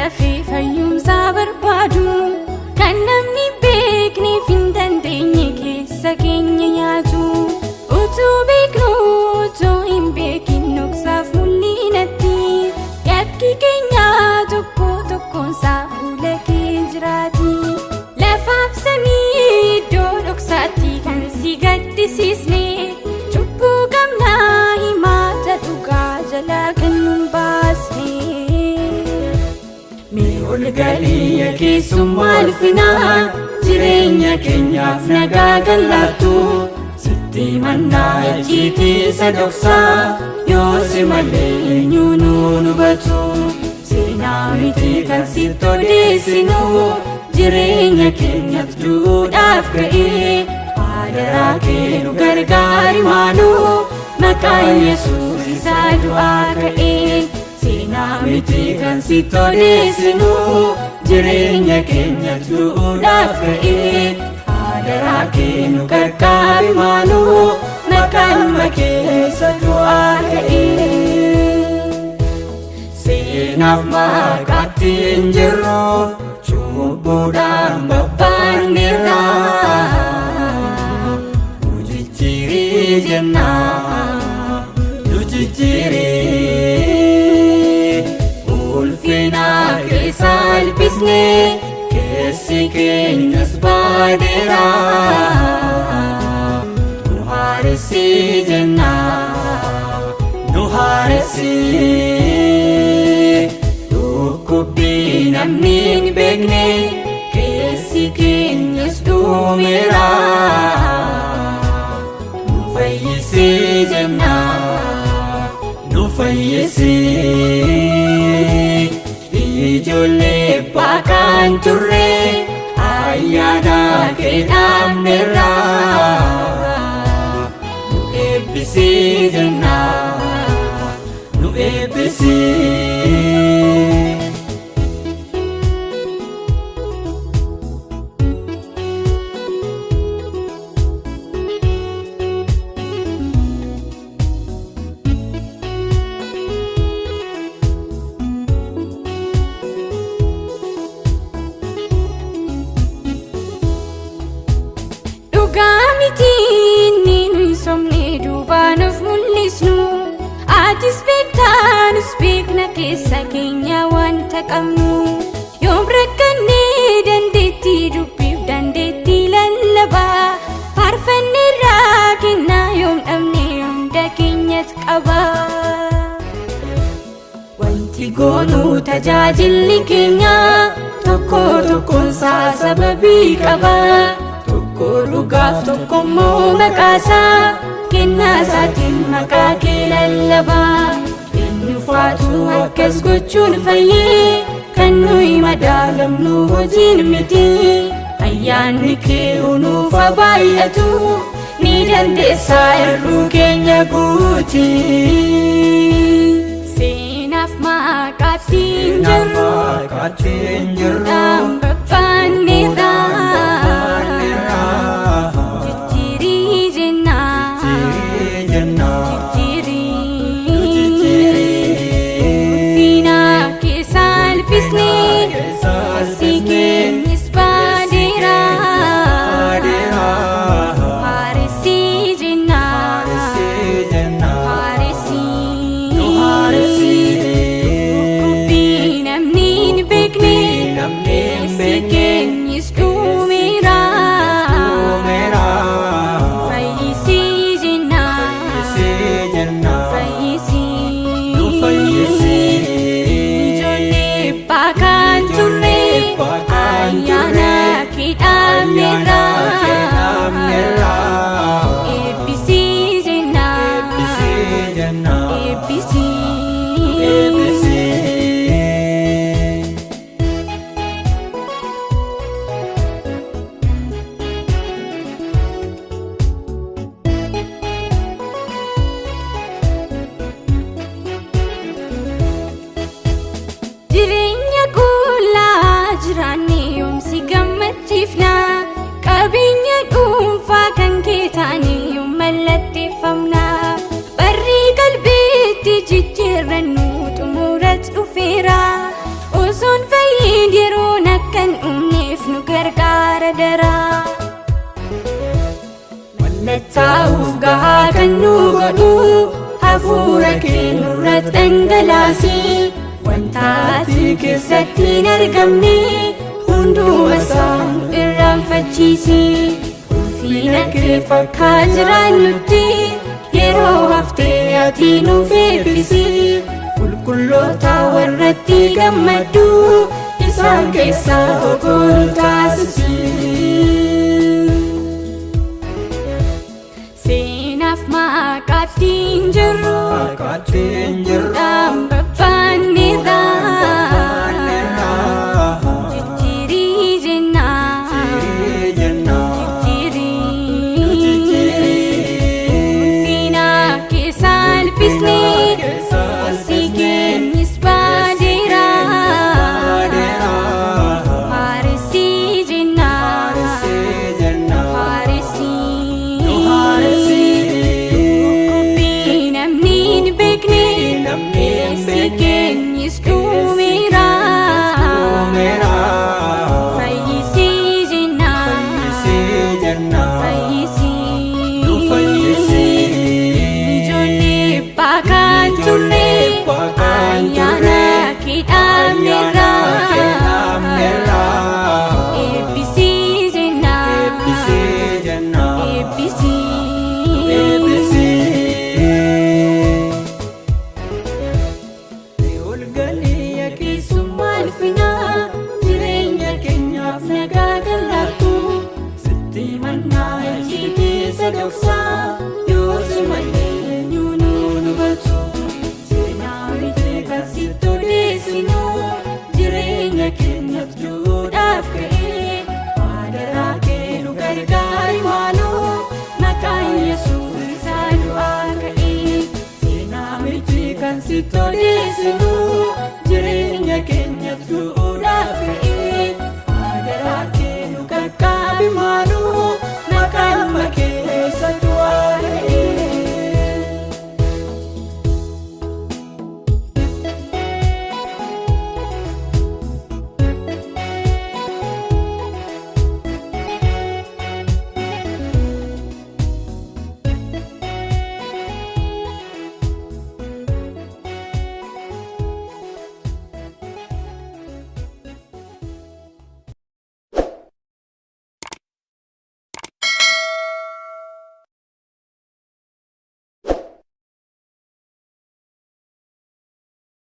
Dafee fayyumsaa barbaadu kan namni beekneef hin dandeenye keessa keenya nyaatu. Utuu beeknu utuu hin beekin dhoksaaf mul'inatti yakki keenya tokko tokkoonsaa fuula kee jiraati. Lafaaf samii iddoo dhoksaatti kan si gaddisiisne cubbuu qabnaa himaata dhugaa jalaa kan nun baasne. Mee ol galii keessummaa ulfinaa, jireenya keenyaaf nagaa kan laattu, sitti mannaa icciitii isa dhoksaa, yoo si malee eenyuu nu hubatu? Seenaa miti kan sitti odeessinu, jireenya keenyaaf duudhaaf ka'ee, adaraa kee nu gargaari maaloo, maqaa Yesuus isa du'aa ka'ee. Seenaa miti kan sitti odeessinu, jireenya keenyaaf duudhaaf ka'ee, adaraa kee nu gargaari maaloo, maqaa ilma kee isa du'aa ka'ee. Seenaaf maqaatti hin jirru, cubbuudhaan babbaanneerra. Nu jijjiirii jennaa, nu jijjiirii. Ulfina kee salphisnee, keessi keenyas baadeera. Nu haaressi jennaa, nu haaressi. Dhukkubbii namni hin beekne, keessi keenyas dhumeera. Nu fayyisi jennaa, nu fayyisi. Ijoollee abbaa kan turre, ayyaana kee dhaabneerra. Nu eebbisi jennaa, nu eebbisi. Dhugaa miti inni nuyi somne duubaan of mul'isnu. Atis beektaa, nus beekna keessa keenya wanta qabnu. Yoom rakkannee dandeettii dubbiif dandeettii lallabaa. Faarfanneerraa kennaa yoom dhabne, hunda keenyatti qaba. Wanti goonuu tajaajilli keenya tokko tokkoonsaa sababii qaba. Tokko dhugaaf, tokko immoo maqaasaa, kennaa isaatiin maqaa kee lallabaa. Inni ufaatu akkas gochuun fayyee, kan nuyi madaalamnu hojiin miti. Ayyaanni kee nuuf haa baay'atu, ni dandeessaa hir'uu keenya guuti. Seenaaf maqaatti hin jirru, Maqaatti hin jirru, dhaan babbaanneerra. Jijjiirii jennaa, jennaa, jijjiirii. Ulfina kee salphisnee, keessi keenyas baadeera. Haaressi jennaa, haaressi. Dhukkubbii namni hin beekne, keessi keenyas dhumeera. Mallattaa'uuf gahaa kan nu godhu hafuura kee nurratti dhangalaasi. Wanta ati keessatti hin argamne hunduma isaa nu irraanfachiisi. Ulfina kee fakkaa jiraannutti yeroo haftee ati nuuf eebbisi. Qulqulloota warratti gammaddu isaan keessaa tokko nu taasisi. Seenaaf maqaatti hin jirru Maqaatti hin jirru dhaan babbaanneerra. Jijjiirii jennaa Jijjiirii jijjiirii ulfina kee salphisnee si keenyis baadeera. Haaressi jennaa haaressi dhukkubbii namni hin beekne keessi keenyis dhumeera. Fayyisii jennaa fayyisii ijoollee abbaa kan turre ayyaana kee dhaabneerra. Eebbisii jennaa eebbisii. Keessummaa ulfinaa jireenya keenyaaf nagaa kan laattu sitti mannaa icciitii isa dhoksaa yoo si malee eenyuun nu hubatu. Seenaa miti kan sitti odeessinu jireenya keenyaaf duudhaaf ka'ee adaraa kee nu gargaari maaloo maqaan Yesuus isaa du'aa ka'ee. Seenaa miti kan sitti odeessinu jireenya keenya.